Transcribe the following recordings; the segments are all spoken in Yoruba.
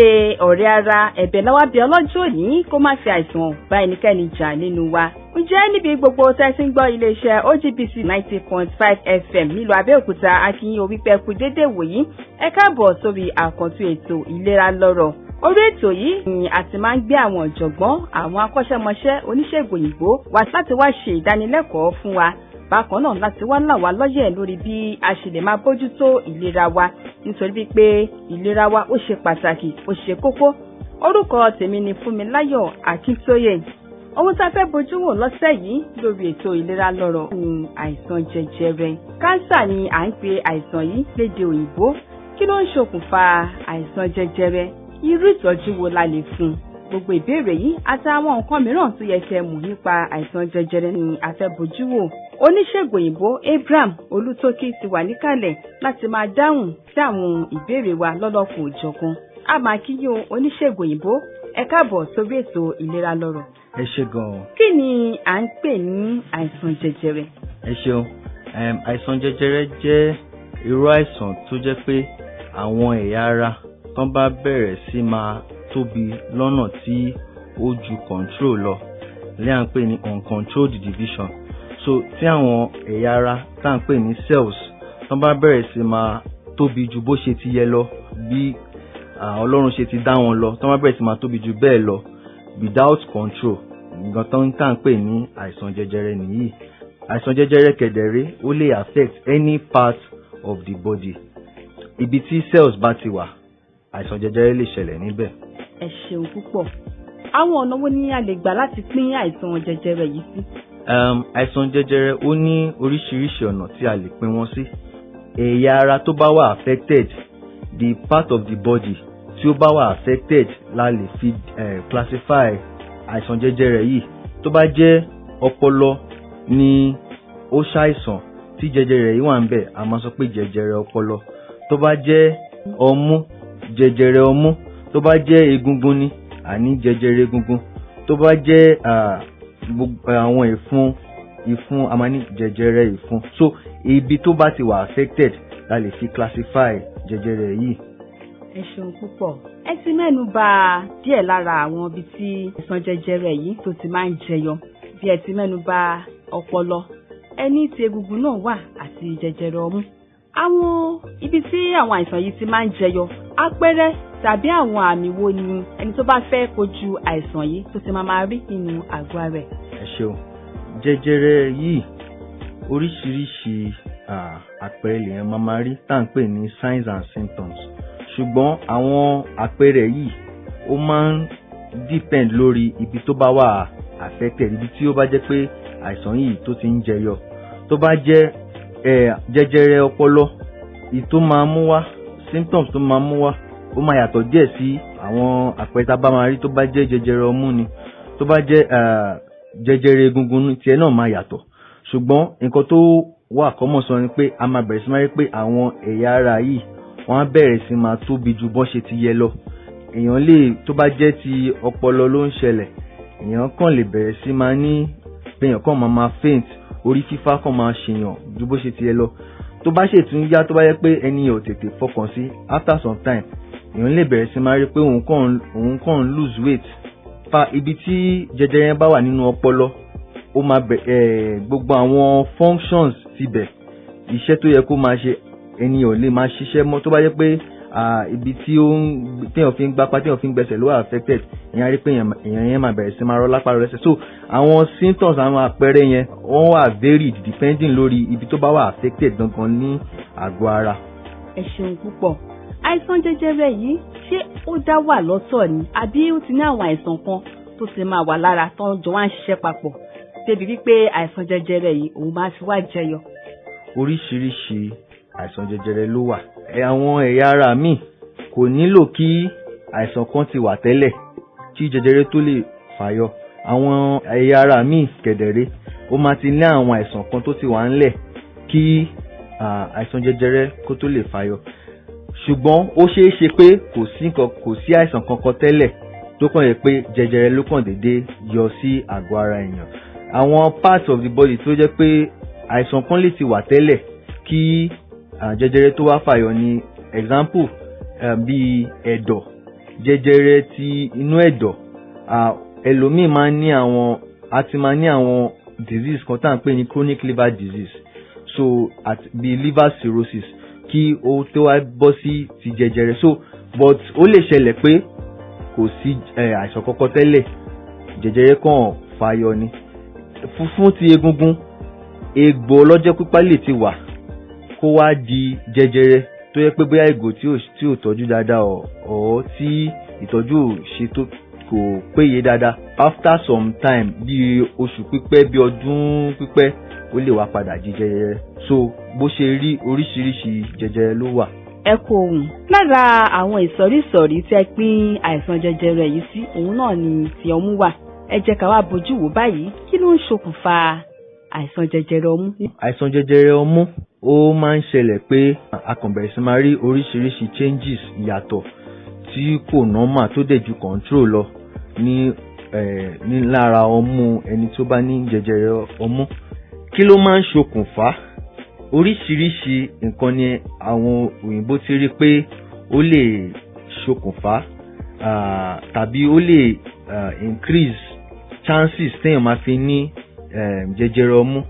Ṣe ọ̀rẹ́ ara ẹ̀bẹ̀ lọ́wọ́ bí ọlọ́jọ́ òní kó má fi àìsàn bá ẹnikẹ́ni jà nínú wa. Ǹjẹ́ níbi gbogbo tẹ́ ti ń gbọ́ iléeṣẹ́ OGBC 90.5 FM nílùú Abẹ́òkúta, a kí yín wípé kú dédé wòyí. Ẹ káàbọ̀ sórí àkàntún ètò Ìlera Lọ́rọ̀. Orí ètò yìí ni a ti máa ń gbé àwọn ọ̀jọ̀gbọ́n, àwọn akọ́ṣẹ́mọṣẹ́ oníṣègùn òyìnbó wá láti wá ṣe ìdánilẹ́kọ̀ọ́ fún wa, bákan náà láti wá là wá lọ́yẹ̀ lórí bí a ṣe lè máa bójútó ìlera wa, nítorí wípé ìlera wa ó ṣe pàtàkì, ó ṣe kókó. Orúkọ tèmi ni Fúnmiláyọ̀ Akíntóyè. Ohun tá a fẹ́ bójú wò lọ́sẹ̀ yìí lórí ètò Ìlera Lọ́rọ̀ ni àìsàn jẹjẹrẹ. Kánsà ni à ń pe àìsàn yìí lédè òyìnbó. Kí ló ń ṣokùnfà àìsàn jẹjẹrẹ? Irú ìtọ́jú wo la lè fún un? Gbogbo ìbéèrè yìí àtàwọn nǹkan mìíràn tó yẹ kẹ́ mọ̀ nípa àìsàn jẹjẹrẹ ni a fẹ́ bójú wò. Oníṣègùn òyìnbó Abraham Olútókì ti wà níkàlẹ̀ láti máa dáhùn sí àwọn ìbéèrè wa lọ́lọ́kan-ò-jọ̀kan. A máa kí yín o, oníṣègùn òyìnbó, ẹ káàbọ̀ sórí ètò Ìlera Lọ́rọ̀. Ẹ ṣe gan-an. Kí ni à ń pè ní àìsàn jẹjẹrẹ? Ẹ ṣeun. Àìsàn jẹjẹrẹ jẹ́ irú àìsàn tó jẹ́ pé àwọn ẹ̀yà ara tán bá bẹ̀rẹ̀ sí máa tóbi lọ́nà tí ó ju control lọ, lè à ń pè ní uncontrolled division. So tí àwọn ẹ̀yà ara tá à ń pè ní cells tán bá bẹ̀rẹ̀ sí máa tóbi ju bó ṣe ti yẹ lọ, bí Ọlọ́run ṣe ti dá wọn lọ, tán bá bẹ̀rẹ̀ sí máa tóbi ju bẹ́ẹ̀ lọ without control, nǹkan tó ń tà ń pè ní àìsàn jẹjẹrẹ nìyí. Àìsàn jẹjẹrẹ kẹ̀dẹ̀rẹ́, ó lè affect any part of the body. Ibi tí cells bá ti wà, àìsàn jẹjẹrẹ lè ṣẹlẹ̀ níbẹ̀. Ẹ ṣeun púpọ̀. Àwọn ọ̀nà wo ni a lè gbà láti pín àìsàn jẹjẹrẹ yìí sí? Àìsàn jẹjẹrẹ, ó ní oríṣiríṣi ọ̀nà tí a lè pín wọn sí. Ẹ̀yà ara tó bá wà affected, the part of the body tí ó bá wà affected la lè fi classify àìsàn jẹjẹrẹ yìí. Tó bá jẹ́ ọpọlọ ni ó ṣàìsàn tí jẹjẹrẹ yìí wà ń bẹ̀, a máa sọ pé jẹjẹrẹ ọpọlọ. Tó bá jẹ́ ọmú, jẹjẹrẹ ọmú. Tó bá jẹ́ egungun ni, àní jẹjẹrẹ egungun. Tó bá jẹ́ àwọn ìfun, a máa ní jẹjẹrẹ ìfun. So ibi tó bá ti wà affected la lè fi classify jẹjẹrẹ yìí. Ẹ ṣeun púpọ̀. Ẹ ti mẹ́nu bà díẹ̀ lára àwọn ibi tí àìsàn jẹjẹrẹ yìí tó ti máa ń jẹyọ. Bí ẹ ti mẹ́nu bà ọpọlọ, ẹni tí egungun náà wà àti jẹjẹrẹ ọmú. Àwọn ibi tí àwọn àìsàn yìí ti máa ń jẹyọ, àpẹẹrẹ tàbí àwọn àmì wo ni ẹni tó bá fẹ́ kojú àìsàn yìí tó ti máa máa rí nínú àgọ́ ara ẹ̀? Ẹ ṣeun. Jẹjẹrẹ yìí, oríṣiríṣi àpẹẹrẹ lèèyàn máa máa rí tá à ń pè ní signs and symptoms, ṣùgbọ́n àwọn àpẹẹrẹ yìí, ó máa ń depend lórí ibi tó bá wà affected, ibi tí ó bá jẹ́ pé àìsàn yìí tó ti ń jẹyọ. Tó bá jẹ́ jẹjẹrẹ ọpọlọ, ìyí tó máa mú wá, symptoms tó máa mú wá, ó máa yàtọ̀ díẹ̀ sí àwọn àpẹẹrẹ tá a bá máa rí tó bá jẹ́ jẹjẹrẹ ọmú ni. Tó bá jẹ́ jẹjẹrẹ egungun ní, tiẹ̀ náà máa yàtọ̀. Ṣùgbọ́n nǹkan tó wà common sọ ni pé a máa bẹ̀rẹ̀ sí máa rí pé àwọn ẹ̀yà ara yìí, wọ́n á bẹ̀rẹ̀ sí máa tóbi ju bọ́n ṣe ti yẹ lọ. Èèyàn lè, tó bá jẹ́ ti ọpọlọ ló ń ṣẹlẹ̀, èèyàn kàn lè bẹ̀rẹ̀ sí máa ní pé èèyàn kàn máa máa faint, orí fífá kàn máa ṣèyàn ju bó ṣe ti yẹ lọ. Tó bá ṣètún yá, tó bá yẹ pé ẹni yẹn ò tètè fọkàn sí, after some time, èèyàn lè bẹ̀rẹ̀ sí máa rí pé òun kàn ń lose weight. Fa ibi tí jẹjẹrẹ yẹn bá wà nínú ọpọlọ, ó máa bẹ̀ ẹ̀ gbogbo àwọn functions tibẹ̀, iṣẹ́ tó yẹ kó máa ṣe, ẹni ò lè máa ṣiṣẹ́ mọ́. Tó bá yẹ pé ibi tí ó ń téèyàn fi ń gbápá, téèyàn fi ń gbẹsẹ̀ ló wà affected, èèyàn á rí pé èèyàn yẹn máa bẹ̀rẹ̀ sí máa rọ lápá, rọ lẹ́sẹ̀. So àwọn symptoms, àwọn àpẹẹrẹ yẹn, wọ́n wà varied depending lórí ibi tó bá wà affected gangan ní àgọ́ ara. Ẹ ṣeun púpọ̀. Àìsàn jẹjẹrẹ yìí, ṣé ó dá wà lọ́tọ̀ ni, àbí ó ti ní àwọn àìsàn kan tó ti máa wà lára tó ń jọ wá ń ṣiṣẹ́ papọ̀ débi wípé àìsàn jẹjẹrẹ yìí òun máa fi wá jẹyọ? Oríṣiríṣi àìsàn jẹjẹrẹ ló wà. Àwọn ẹ̀yà ara míì kò nílò kí àìsàn kan ti wà tẹ́lẹ̀ kí jẹjẹrẹ tó lè fàyọ. Àwọn ẹ̀yà ara míì kẹ̀dẹ̀rẹ́, ó máa ti ní àwọn àìsàn kan tó ti wà ńlẹ̀ kí àìsàn jẹjẹrẹ kó tó lè fàyọ. Ṣùgbọ́n ó ṣeé ṣe pé kò sí nǹkan, kò sí àìsàn kankan tẹ́lẹ̀, tó kàn yẹ pé jẹjẹrẹ ló kàn déédéé yọ sí àgọ́ ara èèyàn. Àwọn parts of the body tó jẹ́ pé àìsàn kan lè ti wà tẹ́lẹ̀ kí jẹjẹrẹ tó wá fàyọ ni, example, bíi ẹ̀dọ̀. Jẹjẹrẹ ti inú ẹ̀dọ̀, ẹlòmíì máa ń ní àwọn, a ti máa ní àwọn disease kan tá à ń pè ní chronic liver disease, so àti bí liver cirrhosis, kí ó tó wá bọ́ sí ti jẹjẹrẹ. So but ó lè ṣẹlẹ̀ pé kò sí àìsàn kankan tẹ́lẹ̀, jẹjẹrẹ kàn fàyọ ni. Fún ti egungun, egbò ọlọ́jọ́ pípẹ́ lè ti wà kó wá di jẹjẹrẹ, tó yẹ pé bóyá egbò tí ò tọ́jú dáadáa ọ̀ tí ìtọ́jú ò ṣe tó, kò péye dáadáa, after some time, bí oṣù pípẹ́, bí ọdún pípẹ́, ó lè wá padà di jẹjẹrẹ. So bó ṣe rí, oríṣiríṣi jẹjẹrẹ ló wà. Ẹ kú ohun. Lára àwọn ìsọ̀ríìsọ̀rí tí ẹ pín àìsàn jẹjẹrẹ yìí sí, òun náà ni ti ọmú wà. Ẹ jẹ́ ká wá bójú wò báyìí, kí ló ń ṣokùnfà àìsàn jẹjẹrẹ ọmú? Àìsàn jẹjẹrẹ ọmú, ó máa ń ṣẹlẹ̀ pé a kàn bẹ̀rẹ̀ sí máa rí oríṣiríṣi changes, ìyàtọ̀ tí kò normal, tó dẹ̀ ju control lọ ní lára ọmú ẹni tó bá ní jẹjẹrẹ ọmú. Kí ló máa ń ṣokùnfà? Oríṣiríṣi nǹkan ni àwọn òyìnbó ti rí pé ó lè ṣokùnfà tàbí ó lè increase chances téèyàn máa fi ní jẹjẹrẹ ọmú,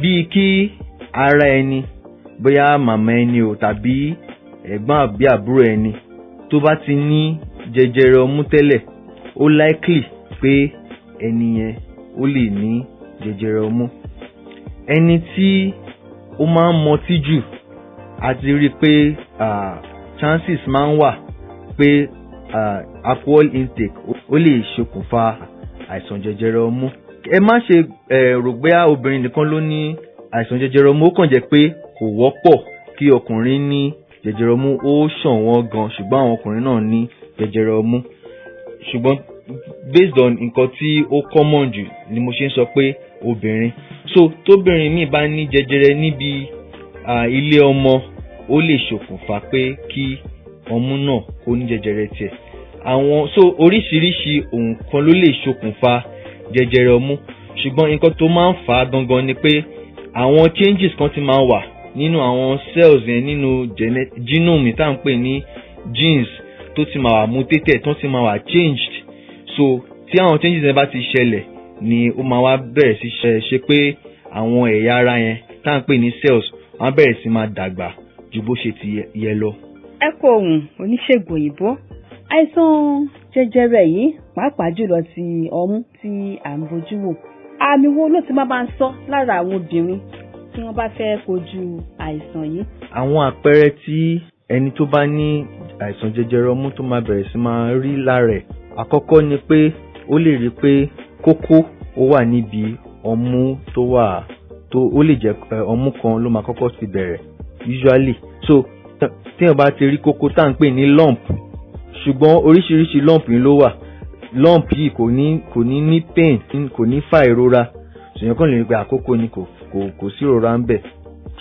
bíi kí ara ẹni, bóyá màmá ẹni o tàbí ẹ̀gbọ́n àbí àbúrò ẹni tó bá ti ní jẹjẹrẹ ọmú tẹ́lẹ̀, ó likely pé ẹni yẹn ó lè ní jẹjẹrẹ ọmú. Ẹni tí ó máa ń mọtí jù, a ti rí i pé chances máa ń wà pé alcohol intake ó lè ṣokùnfà àìsàn jẹjẹrẹ ọmú. Ẹ má ṣe rò pé obìnrin nìkan ló ní àìsàn jẹjẹrẹ ọmú. Ó kàn jẹ́ pé kò wọ́pọ̀ kí ọkùnrin ní jẹjẹrẹ ọmú, ó ṣọ̀wọ́n gan, ṣùgbọ́n àwọn ọkùnrin náà ní jẹjẹrẹ ọmú. Ṣùgbọ́n based on nǹkan tí ó common jù ni mo ṣe ń sọ pé obìnrin. So tóbìnrin míì bá ní jẹjẹrẹ níbi ilé ọmọ, ó lè ṣokùnfà pé kí ọmú náà kó ní jẹjẹrẹ tiẹ̀. Àwọn so oríṣiríṣi nǹkan ló lè ṣokùnfà jẹjẹrẹ ọmú, ṣùgbọ́n nǹkan tó máa ń fà á gangan ni pé àwọn changes kan ti máa wà nínú àwọn cells yẹn, nínú genome tá à ń pè ní genes, tó ti máa wà mutated, tó ti máa wà changed. So tí àwọn changes yẹn bá ti ṣẹlẹ̀ ni ó máa wá bẹ̀rẹ̀ sí ṣe pé àwọn ẹ̀yà ara yẹn tá à ń pè ní cells, wọ́n á bẹ̀rẹ̀ sí máa dàgbà ju bó ṣe ti yẹ lọ. Ẹ kú ohun, oníṣègùn òyìnbó. Àìsàn jẹjẹrẹ yìí, pàápàá jùlọ ti ọmú tí à ń bójú wò, àmì wo ló ti máa ń sọ lára àwọn obìnrin tí wọ́n bá fẹ́ kojú àìsàn yìí? Àwọn àpẹẹrẹ tí ẹni tó bá ní àìsàn jẹjẹrẹ ọmú tó máa bẹ̀rẹ̀ sí máa rí lára ẹ̀, àkọ́kọ́ ni pé ó lè rí pé kókó ó wà níbi ọmú tó wà, tó ó lè jẹ́ ọmú kan ló máa kọ́kọ́ ti bẹ̀rẹ̀ usually. So téèyàn bá ti rí kókó tá à ń pè ní lump, ṣùgbọ́n oríṣiríṣi lump yìí ló wà. Lump yìí kò ní pain, kò ní fa ìrora, ṣèyàn kàn lè rí pé àkókò ni, kò sí ìrora ń bẹ̀.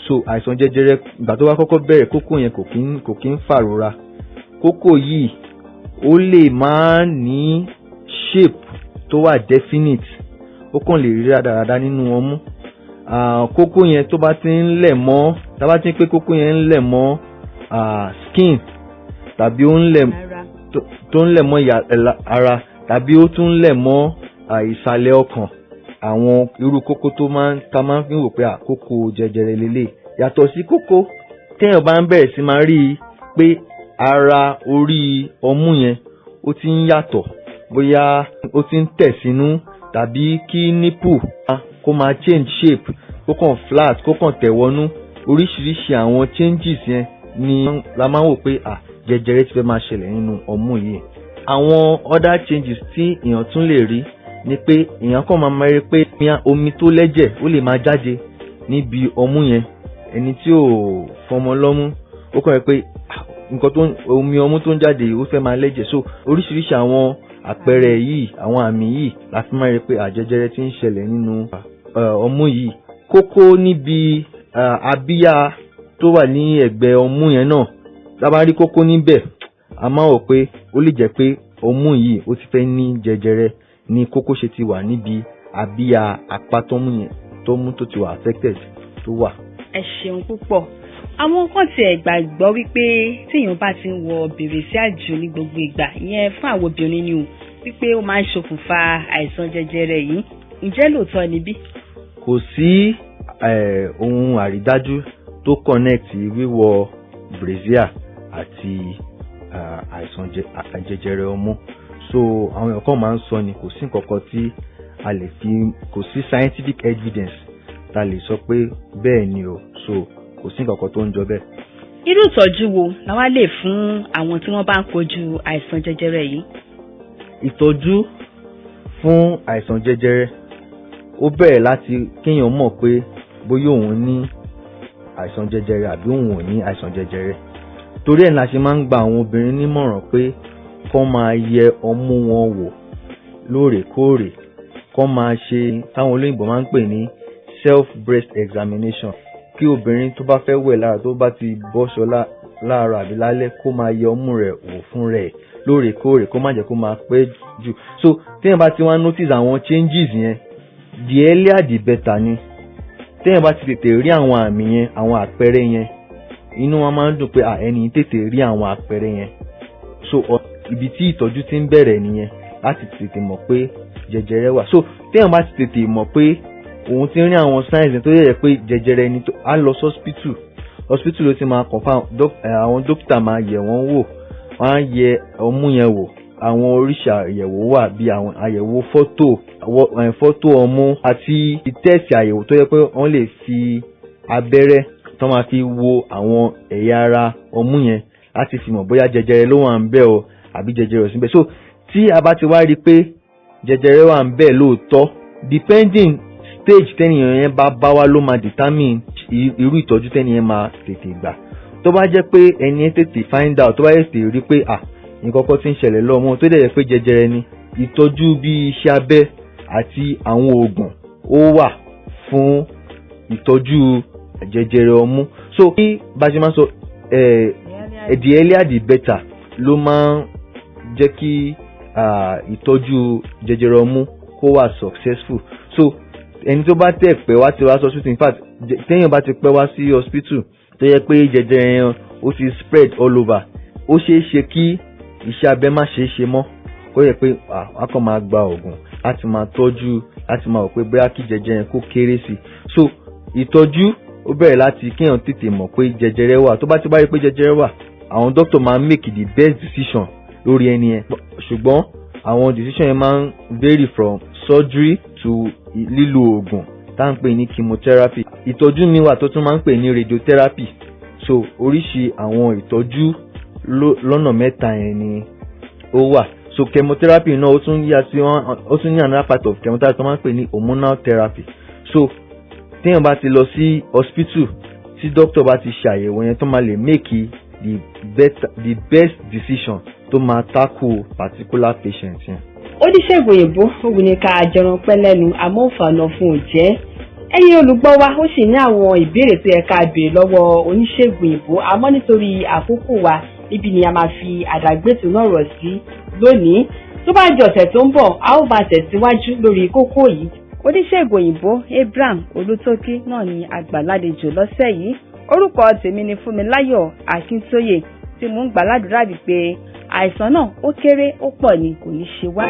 So àìsàn jẹjẹrẹ, ìgbà tó bá kọ́kọ́ bẹ̀rẹ̀, kókó yẹn kò kí ń fà rora. Kókó yìí ó lè máa ní shape tó wà definite, ó kàn lè rí rádaràda nínú ọmú. Kókó yẹn tó bá ti ń lẹ̀ mọ́, tá bá ti ń pé kókó yẹn ń lẹ̀ mọ́ skin tàbí ó ń lẹ̀ tó ń lẹ̀ mọ́ ara tàbí ó tún ń lẹ̀ mọ́ ìsàlẹ̀ ọkàn, àwọn irú kókó tó máa ń ta máa ń fi wò pé àkókò jẹjẹrẹ lélẹ̀. Yàtọ̀ sí kókó, téèyàn bá ń bẹ̀rẹ̀ sí máa rí i pé ara orí ọmú yẹn ó ti ń yàtọ̀, bóyá ó ti ń tẹ̀ sínú tàbí kí nipple kó máa change shape, kó kàn flat, kó kàn tẹ̀ wọnú, oríṣiríṣi àwọn changes yẹn ni la máa ń wò pé à jẹjẹrẹ ti fẹ́ máa ṣẹlẹ̀ nínú ọmú yìí. Àwọn other changes tí èèyàn tún lè rí ni pé èèyàn kàn máa máa rí pé omi tó lẹ́jẹ̀ ó lè máa jáde níbi ọmú yẹn. Ẹni tí ò fọmọ lọ́mú, ó kàn rí pé nǹkan tó omi ọmú tó ń jáde ó fẹ́ máa lẹ́jẹ̀. So oríṣiríṣi àwọn àpẹẹrẹ yìí, àwọn àmì yìí la fi máa rí pé àjẹjẹrẹ ti ń ṣẹlẹ̀ nínú ọmú yìí. Kókó níbi abíyá tó wà ní ẹ̀gbẹ́ ọmú yẹn náà, tá bá rí kókó níbẹ̀, a máa wò pé ó lè jẹ́ pé ọmú yìí ó ti fẹ́ ní jẹjẹrẹ ní kókó ṣe ti wà níbi abíyá apá tọ́mú yẹn, tọ́mú tó ti wà affected tó wà. Ẹ ṣeun púpọ̀. Àwọn kan tiẹ̀ gbàgbọ́ wípé téèyàn bá ti ń wọ brassiere jù ní gbogbo ìgbà, ìyẹn fún àwọn obìnrin ni o, wípé ó máa ń ṣokùnfà àìsàn jẹjẹrẹ yìí. Ǹjẹ́ lóòótọ́ ni bí? Kò sí ohun àrídájú tó connect wíwọ brassiere àti àìsàn jẹjẹrẹ ọmú. So àwọn èèyàn kan máa ń sọ ni, kò sí nǹkan kan tí a lè fi, kò sí scientific evidence tá a lè sọ pé bẹ́ẹ̀ ni o. So kò sí nǹkan kan tó ń jọ bẹ́ẹ̀. Irú ìtọ́jú wo la wá lè fún àwọn tí wọ́n bá ń kojú àìsàn jẹjẹrẹ yìí? Ìtọ́jú fún àìsàn jẹjẹrẹ, ó bẹ̀rẹ̀ láti kéèyàn mọ̀ pé bóyá òun ní àìsàn jẹjẹrẹ àbí òun ò ní àìsàn jẹjẹrẹ. Torí ẹ̀ la ṣe máa ń gba àwọn obìnrin nímọ̀ràn pé kán máa yẹ ọmú wọn wò lóòrèkóòrè, kán máa ṣe táwọn olóyìnbó máa ń pè ní self breast examination, kí obìnrin tó bá fẹ́ wẹ̀ lára, tó bá ti bọ́ṣọ láàárọ̀ àbí lálẹ́, kó máa yẹ ọmú rẹ̀ wò fún rẹ̀ lóòrèkóòrè, kó má jẹ́ kó máa pẹ́ jù. So téèyàn bá ti wá notice àwọn changes yẹn, the earlier the better ni. Téèyàn bá ti tètè rí àwọn àmì yẹn, àwọn àpẹẹrẹ yẹn, inú wọn máa ń dùn pé à ẹni tètè rí àwọn àpẹẹrẹ yẹn. So ibi tí ìtọ́jú ti ń bẹ̀rẹ̀ nìyẹn, láti tètè mọ̀ pé jẹjẹrẹ wà. So téèyàn bá ti tètè mọ̀ pé òun ti ń rí àwọn signs tó yẹ pé jẹjẹrẹ ni, á lọ sí hospital. Hospital ló ti máa confirm. Àwọn dókítà máa yẹ̀ wọ́n wò, wọ́n á yẹ ọmú yẹn wò. Àwọn oríṣi àyẹ̀wò wà, bí àwọn àyẹ̀wò fọ́tò ọmú àti test àyẹ̀wò tó yẹ pé wọ́n lè fi abẹ́rẹ́ tó máa fi wo àwọn ẹ̀yà ara ọmú yẹn láti fi mọ̀ bóyá jẹjẹrẹ ló wà ń bẹ̀ o àbí jẹjẹrẹ ò sí ń bẹ̀. So tí a bá ti wá rí i pé jẹjẹrẹ wà ń bẹ̀ lóòótọ́, depending stage tẹ́nìyàn yẹn bá bá wá ló máa determine irú ìtọ́jú tẹ́nìyàn máa tètè gbà. Tó bá jẹ́ pé ẹni yẹn tètè find out, tó bá tètè rí pé à nǹkan kan ti ń ṣẹlẹ̀ lọ́mọ, tó dẹ̀ jẹ́ pé jẹjẹrẹ ni, ìtọ́jú bí iṣẹ́ abẹ àti àwọn oògùn ó wà fún ìtọ́jú jẹjẹrẹ ọmú. So bí bá ṣe máa ń sọ, the earlier the better ló máa ń jẹ́ kí ìtọ́jú jẹjẹrẹ ọmú kó wà successful. So ẹni tó bá tẹ̀ pẹ́ wá ti wá sí hospital, in fact, téèyàn bá ti pẹ́ wá sí hospital tó yẹ pé jẹjẹrẹ yẹn ó ti spread all over, ó ṣeé ṣe kí iṣẹ́ abẹ má ṣeé ṣe mọ́, kó yẹ pé a kàn máa gba oògùn láti máa tọ́jú, láti máa wò pé bóyá kí jẹjẹrẹ yẹn kó kéré sí i. So ìtọ́jú ó bẹ̀rẹ̀ láti kéèyàn tètè mọ̀ pé jẹjẹrẹ wà. Tó bá ti bá rí pé jẹjẹrẹ wà, àwọn doctor máa make the best decision lórí ẹni yẹn, ṣùgbọ́n àwọn decision yẹn máa ń vary from surgery to lílo oògùn tá à ń pè ní chemotherapy. Ìtọ́jú mi wà tó tún máa ń pè ní radiotherapy. So oríṣi àwọn ìtọ́jú lọ́nà mẹ́ta yẹn ni ó wà. So chemotherapy náà, ó tún yà sí wọn, ó tún ní another part of chemotherapy tó máa ń pè ní hormonal therapy. So téèyàn bá ti lọ sí hospital, tí doctor bá ti ṣàyẹ̀wò yẹn, tó máa lè make the best decision tó máa tackle particular patient yẹn. Oníṣègùn òyìnbó, ó wù ní ká jẹran pẹ́ lẹ́nu, àmọ́ òfàànà fún òjẹ́. Ẹ̀yin olùgbọ́ wa, ó sì ní àwọn ìbéèrè tó yẹ ká béèrè lọ́wọ́ oníṣègùn òyìnbó, àmọ́ nítorí àkókò wa, níbi ni a máa fi àdàgbètò náà rọ̀ sí lónìí. Tó bá di ọ̀sẹ̀ tó ń bọ̀, a ó máa tẹ̀síwájú lórí kókó yìí. Oníṣègùn òyìnbó Abraham Olùtókí náà ni àgbàládejò lọ́sẹ̀ yìí. Orúkọ tèmi ni Fúnmiláyọ̀ Akíntóyè, tí mò ń gbà ládùúrà wípé àìsàn náà, ó kéré ó pọ̀ ni, kò ní ṣe wá.